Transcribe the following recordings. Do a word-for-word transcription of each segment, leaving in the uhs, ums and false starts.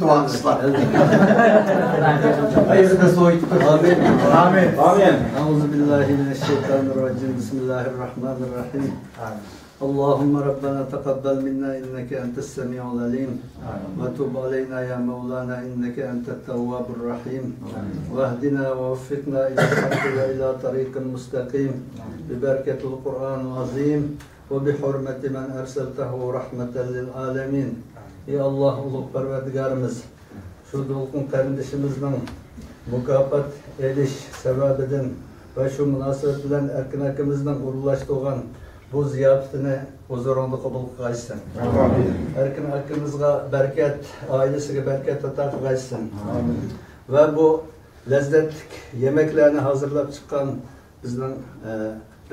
دۇئا قىلسىلا. ئايىغىدا سويۇپ تۇر. ئامىن. ئامىن. ئامىن. أعوذ بالله من الشيطان الرجيم. بسم الله الرحمن الرحيم. اللهم ربنا تقبل منا إنك أنت السميع العليم. وتب علينا يا مولانا إنك أنت التواب الرحيم. واهدنا ووفقنا إلى الحق وإلى طريق مستقيم. ببركة القرآن العظيم. وبحرمة من أرسلته رحمة للعالمين. ئى ئاللاھ، ئۇلۇغ پەرۋەردىگارىمىز، شۇ دولقۇن قېرىندىشىمىزنىڭ مۇكاپات ئېلىش سەۋەبىدىن ۋە شۇ مۇناسىۋەت بىلەن ئەركىن ئاكىمىزنىڭ ئورۇنلاشتۇرغان بۇ زىياپىتىنى ھۇزۇرۇڭدا قوبۇل قىلغايسەن. ئامىن. ئەركىن ئاكىمىزغا بەرىكەت، ئائىلىسىگە بەرىكەت ئاتا قىلغايسەن. ئامىن. ۋە بۇ لەززەتلىك يېمەكلەرنى ھازىرلاپ چىققان بىزنىڭ، ئە،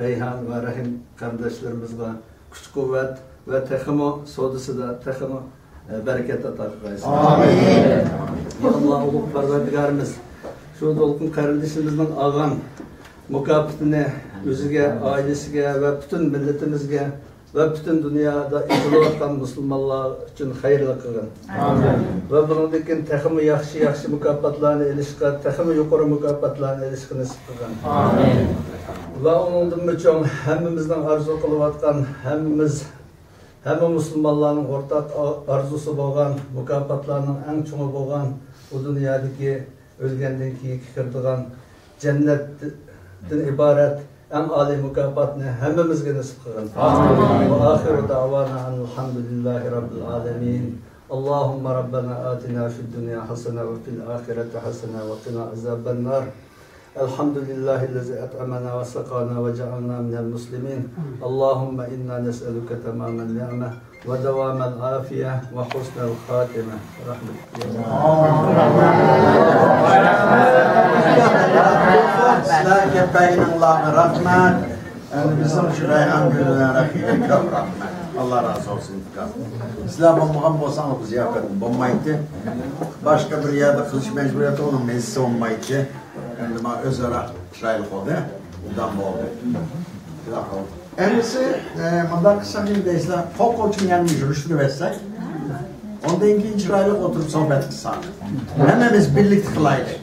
رەيھان ۋە رەھىم قېرىنداشلىرىمىزغا كۈچ-قۇۋۋەت ۋە تېخىمۇ سودىسىدا تېخىمۇ، ئە، بەرىكەت ئاتا قىلغايسىز. ئامىن. يا ئاللاھ، ئۇلۇغ پەرۋەردىگارىمىز، شۇ دولقۇن قېرىندىشىمىزنىڭ ئالغان مۇكاپاتىنى ئۆزىگە، ئائىلىسىگە ۋە پۈتۈن مىللىتىمىزگە ۋە پۈتۈن دۇنيادا ئېزىلىۋاتقان مۇسۇلمانلار ئۈچۈن خەيرلىك قىلغىن. ئامىن. ۋە بۇنىڭدىن كېيىن تېخىمۇ ياخشى، ياخشى مۇكاپاتلارنى ئېلىشقا، تېخىمۇ يۇقىرى مۇكاپاتلارنى ئېلىشقا نېسىپ قىلغىن. ئامىن. ۋە ئۇنىڭدىنمۇ چوڭ، ھەممىمىزنىڭ ئارزۇ قىلىۋاتقان، ھەممىمىز، ھەممە مۇسۇلمانلارنىڭ ئورتاق ئا-، ئارزۇسى بولغان مۇكاپاتلارنىڭ ئەڭ چوڭى بولغان بۇ دۇنيادىكى ئۆلگەندىن كېيىنكى كىرىدىغان جەننەتتىن ئىبارەت ئەڭ ئالىي مۇكاپاتنى ھەممىمىزگە نېسىپ قىلغىن. ئامىن. وآخر دعوانا أن الحمد لله رب العالمين. اللهم ربنا آتنا في الدنيا حسنة وفي الآخرة حسنة وقنا عذاب النار. الحمد لله الذي أطعمنا وسقانا وجعلنا من المسلمين. اللهم إنا نسألك تمام النعمة ودوام العافية وحسن الخاتمة برحمتك يا أرحم الراحمين. سىلەرگە بەينىڭلارغا رەھمەت. ئەمدى بىزنىڭ شۇ رەيھان گۈلىنىڭ رەھمىتى كۆپ رەھمەت. ئاللا رازى بولسۇن، ئۇكام. سىلەر بولمىغان بولساڭلار بۇ زىياپەت بولمايتتى. باشقا بىر يەردە قىلىش مەجبۇرىيىتى ئۇنىڭ مەززىسى بولمايتتى. ئەمدى مانا ئۆزئارا چىرايلىق بولدى. مۇدام بولدى. شۇنداق بولدى. ئەمدىسى، ئە، مۇنداق قىلساق نېمە دەيسىلەر؟ قول-قولچىنى يەنە يۈرۈشتۈرۈۋەتسەك. ئۇندىن كېيىن چىرايلىق ئولتۇرۇپ سۆھبەت قىلساق. ھەممىمىز بىرلىكتە قىلايلى.